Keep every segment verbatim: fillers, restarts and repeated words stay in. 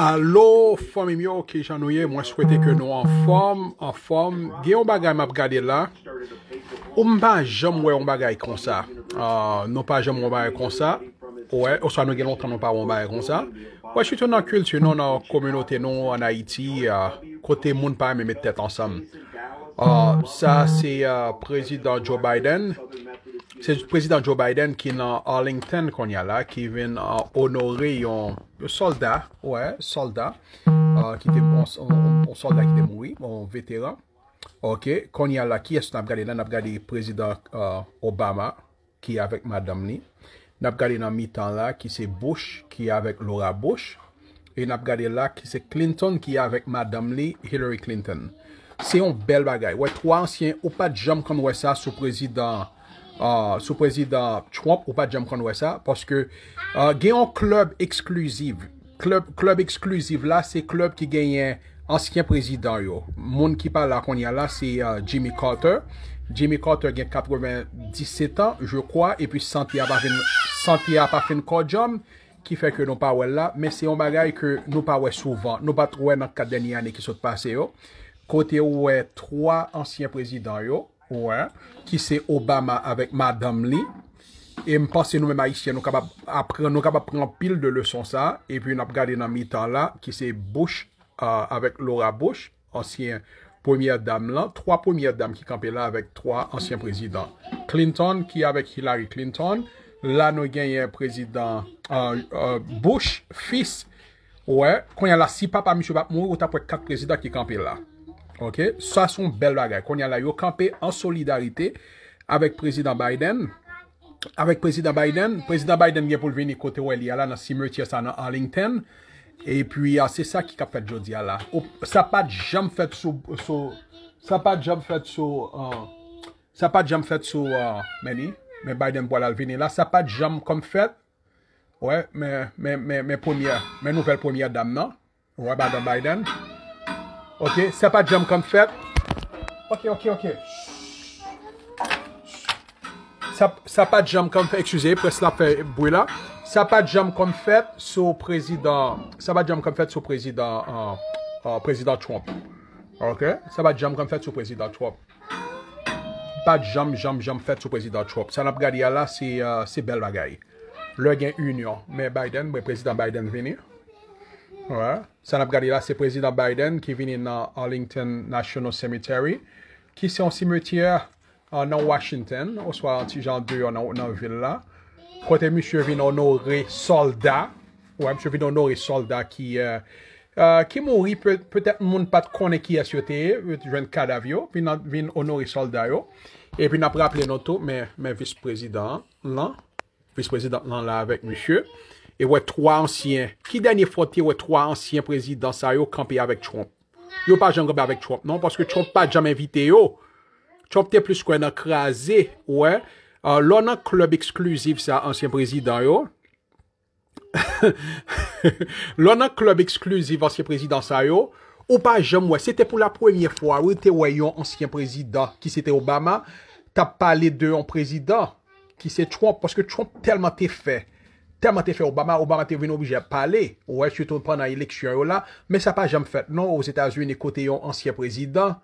Alo, fanmi m yo, kijan nou ye? Mwen swete ke nou anfòm, anfòm. Gen yon bagay m ap gade la. Ou m pa janm wè yon bagay konsa. Ah, nou pa janm wè yon bagay konsa. Wè, oswa nou gen lontan nou pa wè yon bagay konsa. Wè, sitou nan kilti nou, nan kominote nou, ann Ayiti, ah, kote moun pa renmen met tèt ansanm. Ah, sa se, ah, Prezidan Joe Biden. Se Prezidan Joe Biden ki nan Arlington kounye a la, ki vin, ah, onore yon, yon sòlda, wè, sòlda, ah, ki te, yon, yon, yon sòlda ki te mouri, yon veteran. Ok, kounye a la, kiyès n ap gade la? N ap gade Prezidan, ah, Obama, ki avèk madanm li. N ap gade nan mitan la, ki se Bush, ki avèk Laura Bush. E n ap gade la, ki se Clinton, ki avèk madanm li, Hillary Clinton. Se yon bèl bagay. Wè, twa ansyen, ou pa t janm konn wè sa sou prezidan, ah, sou prezidan Trump, ou pa t janm konn wè sa, paske, ah, gen yon klèb eksklizif. Klèb, klèb eksklizif la, se klèb ki genyen ansyen prezidan yo. Moun ki pa la kounye a la, se, ah, Jimmy Carter. Jimmy Carter gen katrevenndisèt an, je crois, epi sante a pa fin, sante a pa fin kòdjòm, ki fè ke nou pa wè l la, men se yon bagay ke nou pa wè souvan. Nou pa t wè nan kat dènye ane ki sot pase yo, kote ou wè twa ansyen prezidan yo, wè, ki se Obama avèk madanm li. E m panse nou menm Ayisyen, nou kapab aprann, nou kapab pran anpil de leson sa, epi n ap gade nan mitan la, ki se Bush, ah, avèk Laura Bush, ansyen premyè dam lan, twa premyè dam ki kanpe la avèk twa ansyen prezidan. Clinton ki avèk Hillary Clinton, la nou genyen prezidan, ah, ah, Bush, fis. Wè, kounye a la, si papa misye pa t mouri, ou t ap wè kat prezidan ki kanpe la. Ok, sa se yon bèl bagay. Kounye a la, yo kanpe an solidarite avèk prezidan Biden. Avèk prezidan Biden, prezidan Biden gen pou l vini kote w wè li a la nan simetyè sa nan Arlington. Epi, ah, se sa ki k ap fèt jodi a la. Ou, sa pa t janm fèt sou, sou, sa pa t janm fèt sou, ah, sa pa t janm fèt sou, ah, men ni, men Biden pral al vini la. Sa pa t janm konn fèt. Wè, men, men, men, men premyè, men nouvèl premyè dam nan. Wè, madan Biden. Ok, sa pa t janm konn fèt. Ok, ok, ok. Sa, sa pa t janm konn fèt, eskize, près la fè bri la. Sa pa t janm konn fèt sou prezidan, sa pa t janm konn fèt sou prezidan, ah, ah, prezidan Trump. Ok? Sa pa t janm konn fèt sou prezidan Trump. Pa t janm, janm, janm fèt sou prezidan Trump. Sa n ap gade a la, se, ah, se bèl bagay. Lè gen inyon. Men Biden, men prezidan Biden vini. Wè. Sa n ap gade la, se prezidan Biden ki vini nan Arlington National Cemetery, ki se yon simetyè, ah, nan Washington, oswa yon ti jan deyò nan, nan vil la, kote misye vin onore sòlda. Wè, misye vin onore sòlda ki, eh, eh, ki mouri, pe-, petèt moun pa t konnen kiyès yo te ye, yo te jwenn kadav yo, vin, vin onore sòlda yo. Epi n ap raple nou tou, men, men vis prezidan lan, vis prezidan lan la avèk misye. E wè twa ansyen, ki dènye fwa w te wè twa ansyen prezidan sa yo kanpe avèk Trump? Yo pa janm kanpe avèk Trump, non, paske Trump pa t janm envite yo. Trump te plis kwè nan kraze, wè. Ah, lè w nan klèb eksklizif sa, ansyen prezidan yo, lè w nan klèb eksklizif ansyen prezidan sa yo, ou pa janm wè. Se te pou la premyè fwa, wi, te wè yon ansyen prezidan, ki se te Obama, t ap pale de yon prezidan, ki se Trump, paske Trump tèlman te fè, tèlman te fè Obama, Obama te vin oblije ap pale, ou wè, sitou pandan eleksyon yo la, men sa pa janm fèt, non, Ozetazini, kote yon ansyen prezidan,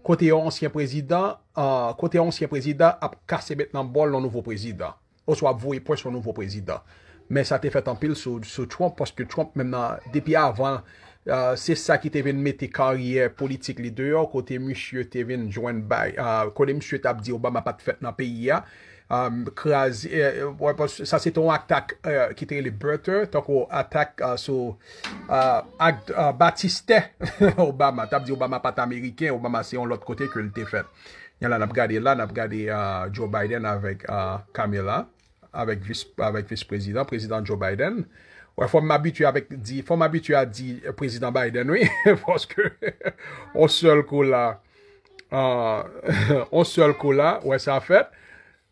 kote yon ansyen prezidan, ah, kote yon ansyen prezidan ap kase bèt nan bòl yon nouvo prezidan, oswa ap voye pwen sou nouvo prezidan. Men sa te fèt anpil sou, sou Trump, paske Trump menm nan, depi avan, ah, se sa ki te vin mete karyè politik li deyò, kote misye te vin jwenn bay, ah, kote misye t ap di Obama pa t fèt nan peyi a. Ah, kraze, eh, wè, pas-, sa se te yon atak, eh, ki te rele Birther, tankou atak, ah, sou, ah, ak, ah, batistè Obama. T ap di Obama pa t ameriken, Obama se yon lòt kote ke l te fèt. Yon la n ap gade la, n ap gade, ah, Joe Biden avèk, ah, Kamala, avèk vis, avèk vis prezidan, prezidan Joe Biden. Wè, fò m abitye avèk di, fò m abitye a di, eh, prezidan Biden, wi, paske on sèl kou la, ah, on sèl kou la, wè sa fèt.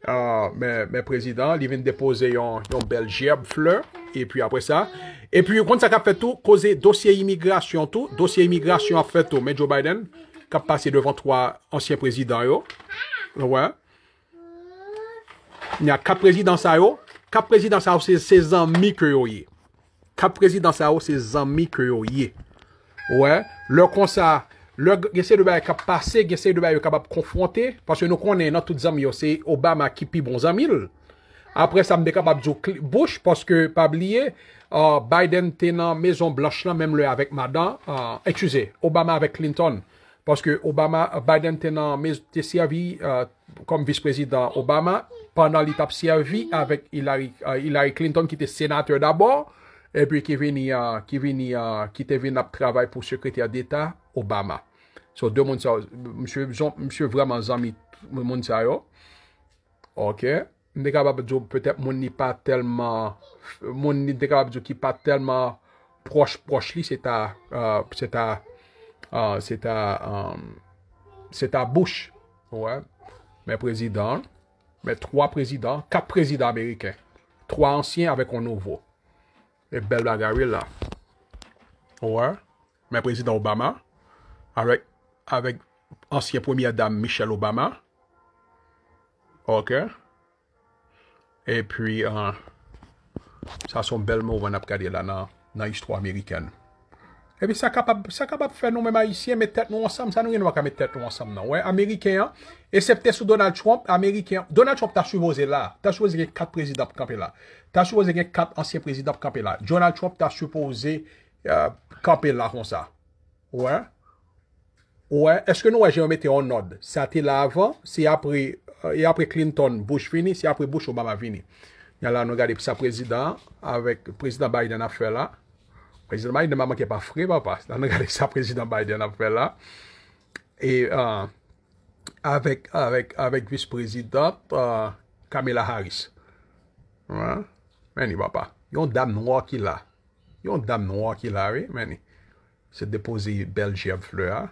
Ah, men, men prezidan, li vin depoze yon, yon bèl jèb flè, epi apre sa, epi ou konn sa k ap fèt tou, koze dosye imigrasyon tou, dosye imigrasyon ap fèt tou, men Joe Biden, k ap pase devan twa ansyen prezidan yo, wè. Ni a kat prezidan sa yo, kat prezidan sa yo, se, se zanmi ke yo ye. Kat prezidan sa yo, se zanmi ke yo ye. Ou wè, lè konsa, lè g- gen seri de bagay k ap pase, gen seri de bagay yo kapab konfwonte, paske nou konnen nan tout zanmi yo, se Obama ki pi bon zanmi l. Apre sa, m te kapab di w Cl- Bush, paske pa bliye, uh, Biden te nan Mezon Blanch lan menm lè avèk madan, uh, eskize, Obama avèk Clinton. Paske Obama, Biden te nan mez- te sèvi uh, kòm vis prezidan Obama pandan li t ap sèvi avèk Hillary, uh, Hillary Clinton ki te senatè dabò, epi ki vini, uh, ki vini, uh, ki te vin ap travay pou sekretè deta Obama. So, de moun sa, misye, misye vrèman zanmi moun sa yo. Ok. M te kapab di w petèt moun li pa tèlman, moun li te kapab di w ki pa tèlman pwòch pwòch li, se ta, uh, se ta, uh, se ta, um, se ta Bush. Ou wè. Men prezidan, men twa prezidan, kat prezidan ameriken. Twa ansyen avèk yon nouvo. E bèl bagay wi la. Ou wè. Men prezidan Obama, avèk, avèk ansyen premyè dam Michelle Obama. Ok. Epi, uh, sa se yon bèl moman n ap gade la nan, nan istwa amerikèn. Epi sa kapab, sa kapab fè nou menm Ayisyen met tèt nou ansanm, sa nou gen dwa ka met tèt nou ansanm nan. Wè, Ameriken an, eksepte sou Donald Trump, Ameriken an, Donald Trump ta sipoze la, ta sipoze gen kat prezidan pou kanpe la. Ta sipoze gen kat ansyen prezidan pou kanpe la. Donald Trump ta sipoze, uh, kanpe la konsa. Wè. Ou wè, èske nou wè jan yo mete an òd? Sa te la avan, se apre, e apre Clinton, Bush vini, se apre Bush, Obama vini. Yon la nou gade sa prezidan avèk prezidan Biden ap fè la. Prezidan Biden pa manke pa fre, papa. La nou gade sa prezidan Biden ap fè la. E uh, avèk, avèk, avèk vis prezidant uh, Kamala Harris. Wè. Men li papa. Yon dam nwa ki la. Yon dam nwa ki la, wi, men li. Se depoze bèl jèb flè a.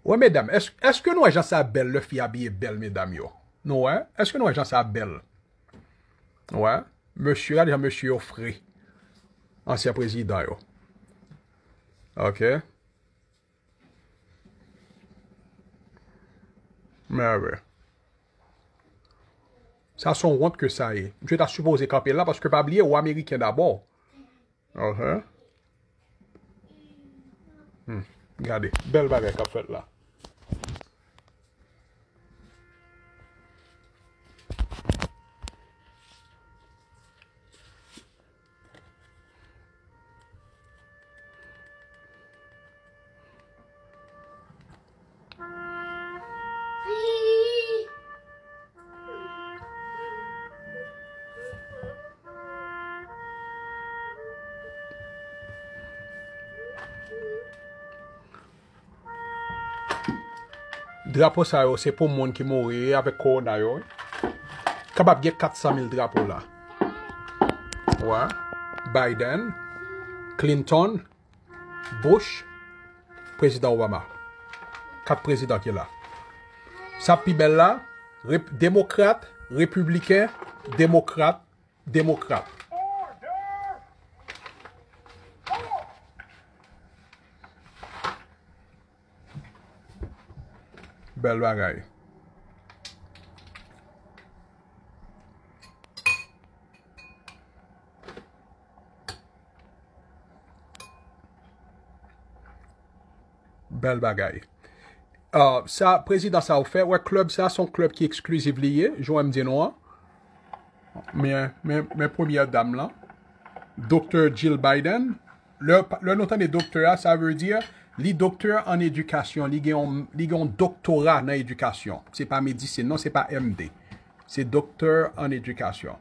Wè, medam, èske, èske nou wè jan sa bèl, lè fi abiye bèl, medam yo? Nou wè? Èske nou wè jan sa bèl? Wè? Mesye, gade jan mesye yo fre. Ansyen prezidan yo. Ok. Mève. Sa se yon wont ke sa ye. Misye ta sipoze kanpe la, paske pa bliye, ou ameriken dabò. Ok. Hmm. Gade, bèl bagay k ap fèt la. Drapo sa yo, se pou moun ki mouri avèk kowona yo, wi. Kapab gen kat san mil drapo la. Wè. Biden, Clinton, Bush, prezidan Obama. Kat prezidan ki la. Sa pi bèl la, rep- demokrat, repibliken, demokrat, demokrat. Bèl bagay. Bèl bagay. Ah, sa, prezidan sa ou fè, wè klèb sa, se yon klèb ki eksklizif li ye, jan m di nou an. Men, men, men premyè dam lan, Doktè Jill Biden. Lè, lè nou tande doktè a, sa vle di li doktè an edikasyon, li gen yon, li gen yon doktora nan edikasyon. Se pa medisin, non, se pa M D. Se doktè an edikasyon.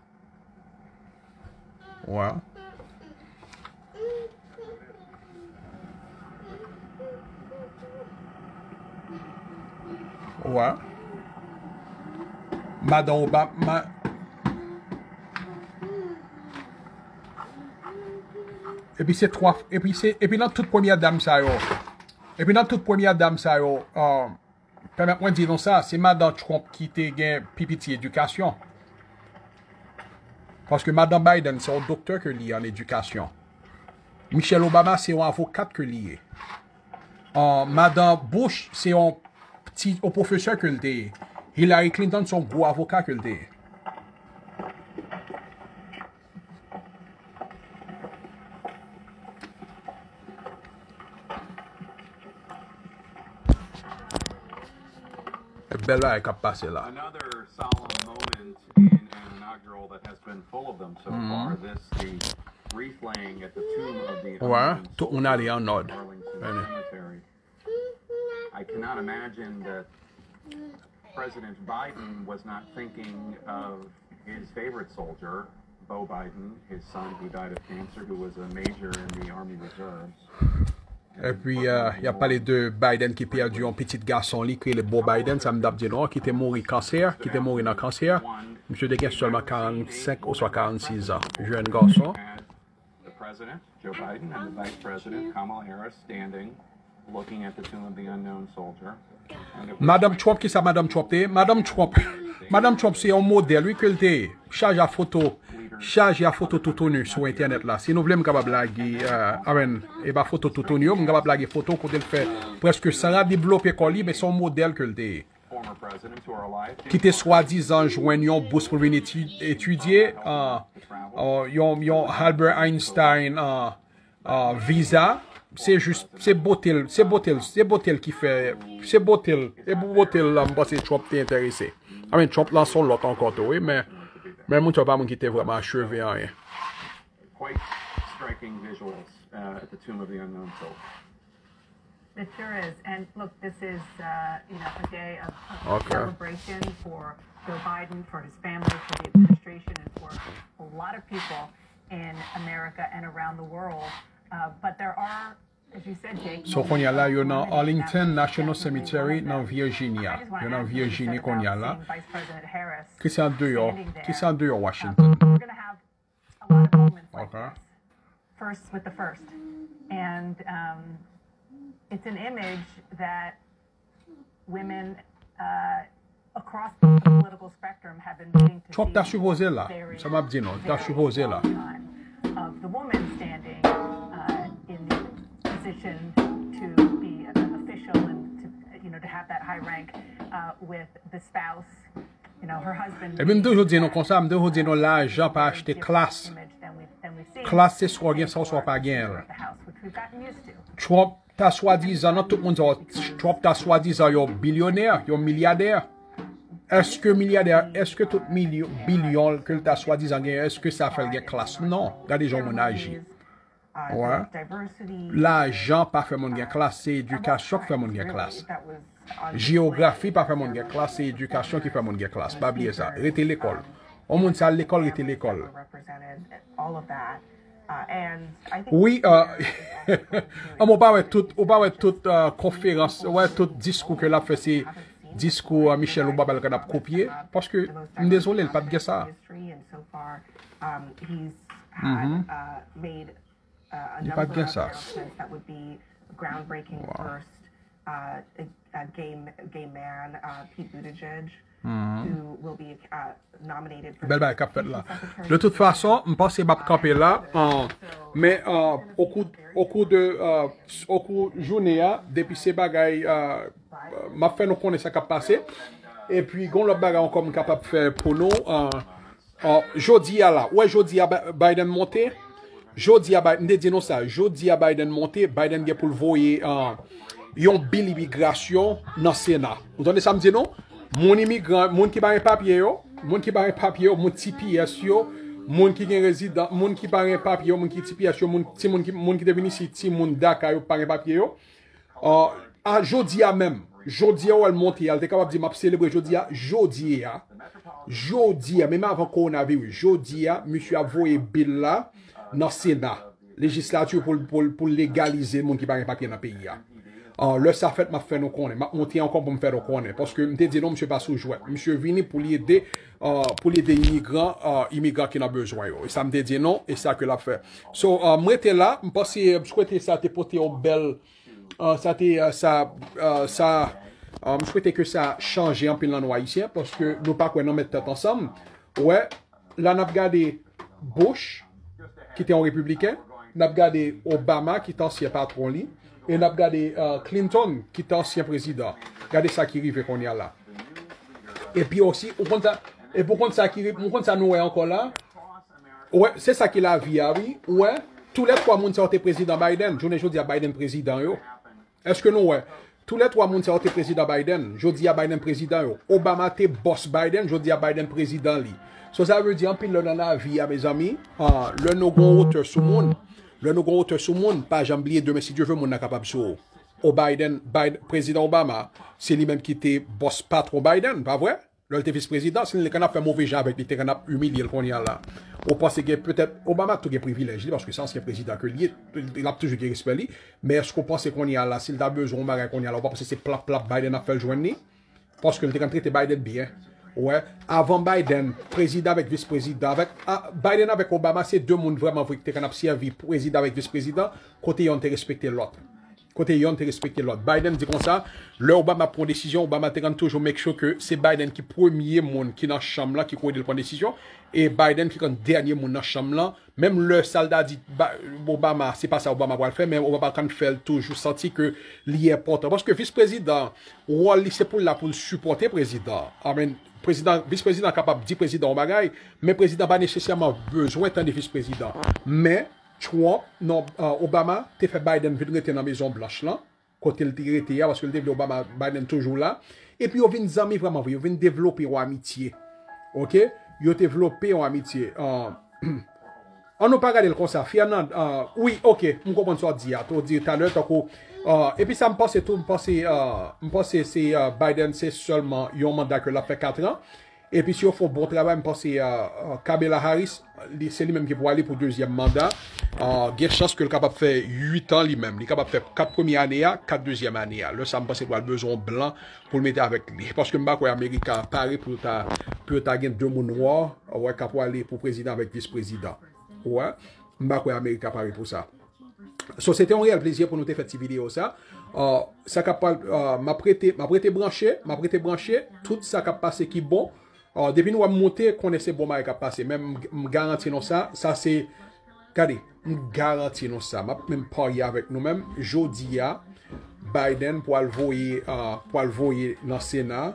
Wè. Wè. Madan Obama, ma- epi se twa, epi se, epi nan tout premyè dam sa yo, epi nan tout premyè dam sa yo, uh, pèmèt mwen di nou sa, se madan Trump ki te gen pi piti edikasyon. Paske madan Biden, se yon doktè ke li ye an edikasyon. Michelle Obama, se yon avokat ke li ye. Uh, madan Bush, se yon ti, yon pwofesè ke l te ye. Hillary Clinton, se yon gwo avoka ke l te ye. Bèl bagay k ap pase la. Another solemn moment in an inaugural that has been full of them so far. This, the wreath laying at the tomb of the Wè, unknown tout moun ale an nòd. Arlington Cemetery. I cannot imagine that President Biden was not thinking of his favorite soldier, Beau Biden, his son who died of cancer, who was a major in the Army Reserves. Epi, uh, y ap pale de Biden ki pèdi yon pitit gason li, ki rele Beau Biden, sa m t ap di nou, ki te mouri kansè, ki te mouri nan kansè. Misye te gen sèlman karannsenk oswa karannsis an, jèn gason. The president, Joe Biden, and the vice president, Kamala Harris, standing, looking at the tomb of the unknown soldier. Madanm Trump, ki sa Madanm Trump te ye? Madanm Trump, Madanm Trump se yon modèl, wi, ke l te ye. Chaje a foto, chaje a foto toutouni sou entènèt la. Si nou vle, m kapab lage, uh, amen, e pa foto toutouni yo, m kapab lage foto kote l fè prèske san rad, li vlope kò li, men se yon modèl ke l te ye. Ki te swadizan jwenn yon bous pou vin eti-, etidye, uh, uh, yon, yon Albert Einstein, uh, uh, viza. Se jis, se bote l, se bote l, se bote l ki fè, se bote l, e pou bote l la, m panse Trump te enterese. I mean, Trump lanse yon lòt ankò tou, wi, men, men moun sa yo pa moun ki te vrèman acheve anyen. Quite striking visuals, uh, at the tomb of the unknown soldier. It sure is. And look, this is, uh, you know, a day of, of celebration for Joe Biden, for his family, for the administration, and for a lot of people in America and around the world. Uh, but there are, as you said, Jake, so kounye a la, yo nan Arlington National Cemetery nan Virginia. Yo nan Virginia kounye a la. Ki se andeyò, ki se andeyò Washington. A lot of moments like this. First with the first. And, um, it's an image that women, uh, across the political spectrum have been waiting to see. Trump ta sipoze la, sa m ap di nou, ta sipoze la. Of the woman standing, uh, in the position to be an official and to, you know, to have that high rank, uh, with the spouse. Epi m toujou di nou konsa, m toujou di nou lajan pa achte klas. Klas se swa w gen sa oswa w pa gen l. Trump ta swadizan, nan tout moun sa, Trump ta swadizan yon bilyonè, yon milyadè. Èske milyadè, èske tout milyon, bilyon ke l ta swadizan genyen, èske sa fè l gen klas? Non. Gade jan yon moun aji. Wè. Lajan pa fè moun gen klas, se edikasyon k fè moun gen klas. Jewografi pa fè moun gen klas, se edikasyon ki fè moun gen klas. Pa bliye sa. Rete lekòl. Yon moun sa al lekòl, rete lekòl. Wi, euh, an, ou pa wè tout, ou pa wè tout, euh, konferans, ou wè tout diskou ke l ap fè, se diskou, euh, Michelle Obama l konn ap kopye, paske m dezole, l pa t gen sa. Mhm. Li pa t gen sa. Bèl bagay k ap fèt la. De tout fason, m panse m ap kanpe la. Euh, men, euh, okou, okou de, euh, okou jounen an, depi se bagay, euh, m ap fè nou konnen sa k ap pase. Epi, gon lòt bagay ankò m kapab fè pou nou. Euh, Ò, jodi a la, ou wè jodi a Bi-, Biden monte? Jodi a Bi-, m te di nou sa, jodi a Biden monte, Biden gen pou l voye, ah, yon bil imigrasyon nan Sena. Ou tande sa m di nou? Moun imigran, moun ki pa gen papye yo, moun ki pa gen papye yo, moun T P S yo, moun ki gen rezidan, moun ki pa gen papye yo, moun ki T P S yo, moun, timoun ki, moun ki te vin isit, timoun DACA yo pa gen papye yo. Ah, a jodi a menm, jodi a w al monte a, l te kapab di, "M ap selebre jodi a." Jodi a, jodi a, menm avan kowonaviris, jodi a, misye ap voye bil la nan Sena, lejislati pou, pou, pou legalize moun ki pa gen papye nan peyi a. Ah, lè sa fèt, m ap fè nou konnen. M ap monte ankò pou m fè nou konnen. Paske m te di nou, misye pa sou jwèt. Misye vini pou li ede, ah, pou li ede imigran, ah, imigran ki nan bezwen yo. E sa m te di nou, e sa ke l ap fè. So, ah, m rete la, m panse, m swete sa te pote yon bèl Ah, sa te, ah, sa, ah, sa, ah, m swete ke sa chanje anpil nan nou Ayisyen, paske nou pa kwè nan met tèt ansanm. Wè, la n ap gade Bush, ki te yon repibliken, n ap gade Obama, ki te ansyen patwon li, e n ap gade, ah, Clinton, ki te ansyen prezidan. Gade sa ki rive kounye a la. Epi osi, ou konn sa, epi ou konn sa ki ri-, ou konn sa nou wè ankò la? Ou wè, se sa ki lavi a, wi. Ou wè, tou lè twa moun sa yo te prezidan Biden, jounen jodi a Biden prezidan yo. Èske nou wè? Toulètwa moun sa yo te prezidan Biden. Jodi a Biden prezidan yo. Obama te bòs Biden, jodi a Biden prezidan li. So sa vle di anpil lè nan lavi a, mezanmi, ah, lè nou gon wotè sou moun, lè nou gon wotè sou moun, pa janm bliye demen, si Dye vle, moun nan kapab sou ou. O Biden, Biden, prezidan Obama, se li menm ki te bòs patwon Biden, pa vre? Lè l te vis prezidan, si l te konn ap fè move jan avèk li, te konn ap imilye l kounye a la. Ou panse gen petèt, Obama tou gen privilèj li, paske se ansyen prezidan ke li ye, l ap toujou gen respè li, men èske w panse kounye a la, si l ta bezwen yon bagay kounye a la, ou pa panse se plap plap Biden ap fè l jwenn li? Paske l te konn trete Biden byen. Ou wè, avan Biden, prezidan avèk vis prezidan, avèk, a, Biden avèk Obama, se de moun vrèman vre ki te konn ap sèvi prezidan avèk vis prezidan, kote yonn te respekte lòt. Kote yonn te respekte lòt. Biden di konsa, lè Obama pran desizyon, Obama te konn toujou make sure ke se Biden ki premye moun ki nan chanm lan, ki ko ede l pran desizyon, e Biden ki konn dènye moun nan chanm lan. Menm lè sa l ta di Ba-, Obama, se pa sa Obama pral fè, men Obama konn fè l toujou santi ke li enpòtan. Paske vis prezidan, wòl li se pou l la pou l sipòte prezidan. I mean, prezidan, vis prezidan kapab di prezidan yon bagay, men prezidan pa nesesèman bezwen tande vis prezidan. Men, Trump, non, uh, Obama te fè Biden vin rete nan Mezon Blanch lan, kote l te rete a, paske l te vle Obama, Biden toujou la. Epi yo vin zanmi vrèman vre, yo vin devlope yon amitye. Oke? Yo devlope yon amitye. Uh, an nou pa gade l konsa. Fernand, uh, wi, oke, m konprann sa w di a. Ou di talè, tankou, uh, epi sa m panse tou, m panse, uh, m panse se uh, Biden se sèlman yon manda ke l ap fè kat an. Epi si yo fè yon bon travay, m panse uh, uh, Kamala Harris, li, se li menm ki pou ale pou dezyèm manda. Uh, gen chans ke l kapab fè uit an li menm. Li kapab fè kat premye ane a, kat dezyèm ane a. Lè sa, m panse l pral bezwen yon blan pou l mete avèk li. Paske m pa kwè Amerika pare pou yo ta, pou yo ta gen de moun nwa, wè, k ap prale pou prezidan avèk vis prezidan. Wè, m pa kwè Amerika pare pou sa. So, se te yon reyèl plezi pou nou te fè ti videyo sa. Uh, sa k ap pral, uh, m ap rete, m ap rete branche, m ap rete branche, tout sa k ap pase ki bon. Uh, depi nou wè m moute, konnen se bon bagay k ap pase. Men m, m garanti nou sa, sa se, gade, m garanti nou sa. M ap menm parye avèk nou menm. Jodi a, Biden pral voye, uh, pral voye nan Sena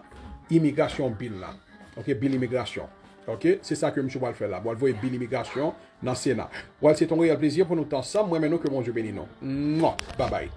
imigrasyon bil la. Oke, bil imigrasyon. Oke, se sa ke misye pral fè la. Pral voye bil imigrasyon nan Sena. Well, se te yon reyèl plezi pou nou t ansanm. Mwen, men nou ke Bondye beni nou. Mwa! Babay.